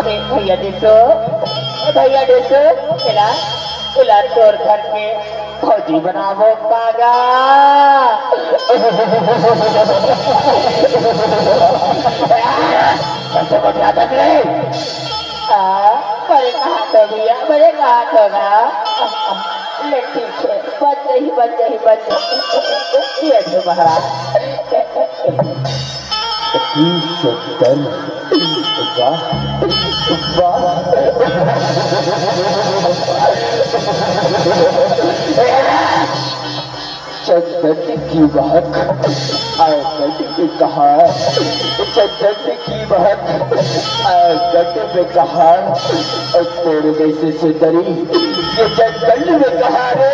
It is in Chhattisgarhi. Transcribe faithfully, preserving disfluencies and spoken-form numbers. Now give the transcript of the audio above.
भैया डिसो, भैया डिसो, एला, एला तोर घर के फौजी बनाबो का गा। कैसे बतियाथस रे? आ, बड़े कहाथों भैया, बड़े कहाथों गा। ले ठीक हे, बच जाही, बच जाही, बच जाही। ये तो महाराज। अति सुंदर। वाह, वाह। चंदन की महक आंगन में कहाँ, चंदन की महक आंगन में कहाँ, और तेरे जैसी सुंदरी ये जंगल में कहाँ रे?